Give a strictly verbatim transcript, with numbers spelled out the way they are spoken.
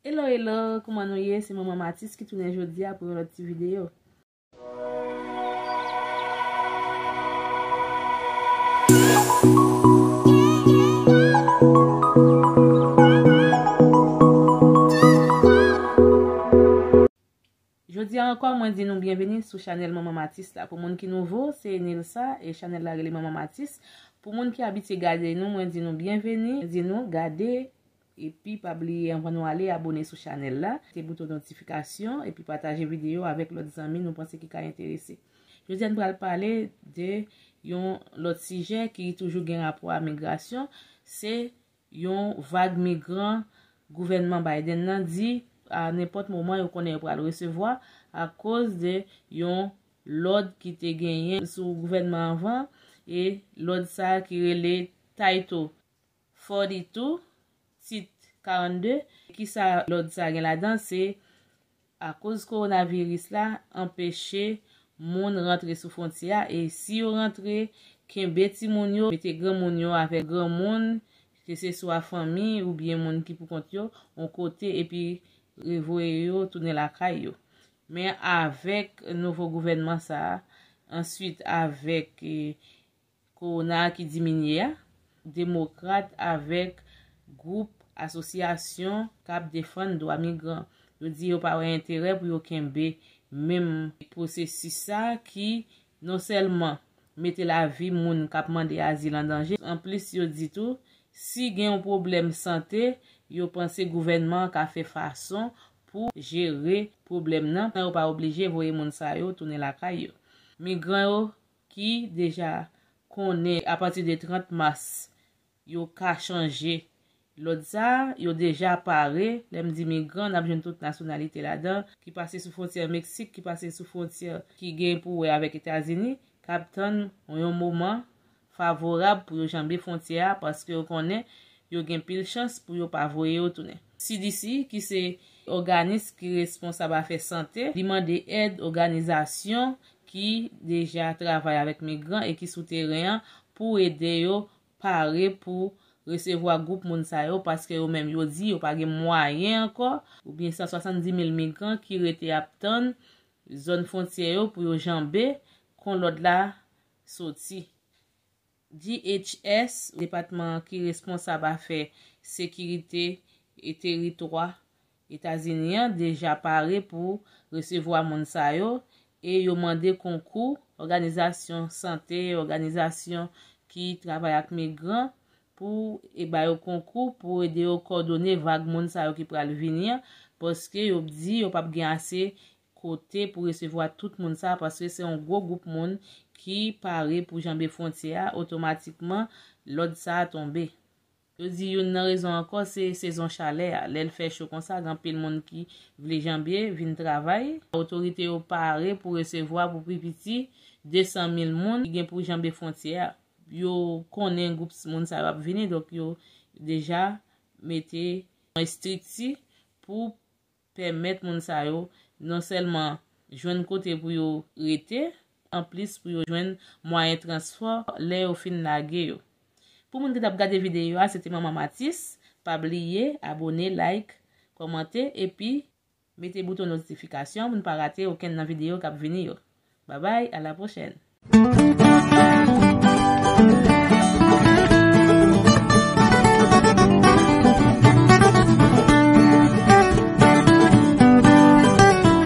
Hello, hello, kòman nou ye? Se Manman Matis ki tounen jodi a pou yon lòt ti videyo. Jodi a ankò, mwen di nou byenveni sou chanèl Manman Matis la. Pou moun ki nouvo, se Nilsa e chanèl la rele Manman Matis. Pou moun ki abitye gade nou, mwen di nou byenveni, di nou gade, epi pa bliye anvan nou ale abone sou chanèl la, te bouton notifikasyon, epi pataje videyo avèk lòt zanmi nou panse ki ka enterese. Jodi a nou pral pale de yon lòt sijè ki toujou gen rapò a migrasyon, se yon vag migran gouvènman Biden nan di a nenpòt moman yo konnen yo pral resevwa akoz de yon lòd ki te genyen sou gouvènman anvan, e lòd sa a ki rele Title forty-two, tit karannde. Kisa lòd sa a gen ladan? Se akoz kowonaviris la anpeche moun rantre sou fwontyè a, e si yo rantre, kenbe timoun yo, mete granmoun yo avèk granmoun, ke se swa fanmi oubyen moun ki pou kont yo, yon kote, epi revoye yo tounen lakay yo. Men avèk nouvo gouvènman sa a, answit avèk, eh, kowona ki diminye a, demokrat avèk gwoup asosyasyon k ap defann dwa migran, yo di yo pa wè enterè pou yo kenbe menm pwosesis sa a ki non sèlman mete lavi moun k ap mande azil an danje, anplis yo di tou, si gen yon pwoblèm sante, yo panse gouvènman an ka fè fason pou jere pwoblèm nan, san yo pa oblije voye moun sa yo tounen lakay yo. Migran yo ki deja konnen apati de trant mas yo ka chanje lòd sa a, yo deja pare. Lè m di migran, n ap jwenn tout nasyonalite ladan, ki pase sou fwontyè Meksik, ki pase sou fwontyè ki gen pou wè avèk Etazini, k ap tann yon moman favorab pou yo janbe fwontyè a, paske yo konnen yo gen pil chans pou yo pa voye yo tounen. C D C, ki se òganis ki responsab afè sante, li mande èd òganizasyon ki deja travay avèk migran e ki sou teren an pou ede yo pare pou resevwa gwoup moun sa yo, paske yo menm yo di yo pa gen mwayen ankò, oubyen san swasanndis mil migran ki rete ap tann zòn fwontyè yo pou yo janbe kon lòd la soti. D H S, depatman ki responsab afè sekirite e teritwa Etazini an, deja pare pou resevwa moun sa yo, e yo mande konkou òganizasyon sante, òganizasyon ki travay ak migran pou e ba yo konkou pou ede yo kòdone vag moun sa yo ki pral vini an, paske yo di yo p ap gen ase kote pou resevwa tout moun sa, paske se yon gwo gwoup moun ki pare pou janbe fwontyè a, otomatikman lòd sa a tonbe. Yo di youn nan rezon ankò se sezon chalè a. Lè l fè cho konsa, gen anpil moun ki vle janbe vin travay. Otorite yo pare pou resevwa pou pi piti de san mil moun ki gen pou janbe fwontyè a. Yo konnen gwoup moun sa yo ap vini, donk yo deja mete yon estrikti pou pèmèt moun sa yo non sèlman jwenn kote pou yo rete, anplis pou yo jwenn mwayen transpò lè yo fin lage yo. Pou moun ki t ap gade videyo a, se te Manman Matis. Pa bliye abone, like, kòmante, epi mete bouton notifikasyon pou n pa rate okenn nan videyo k ap vini yo. Babay, a la pwochèn!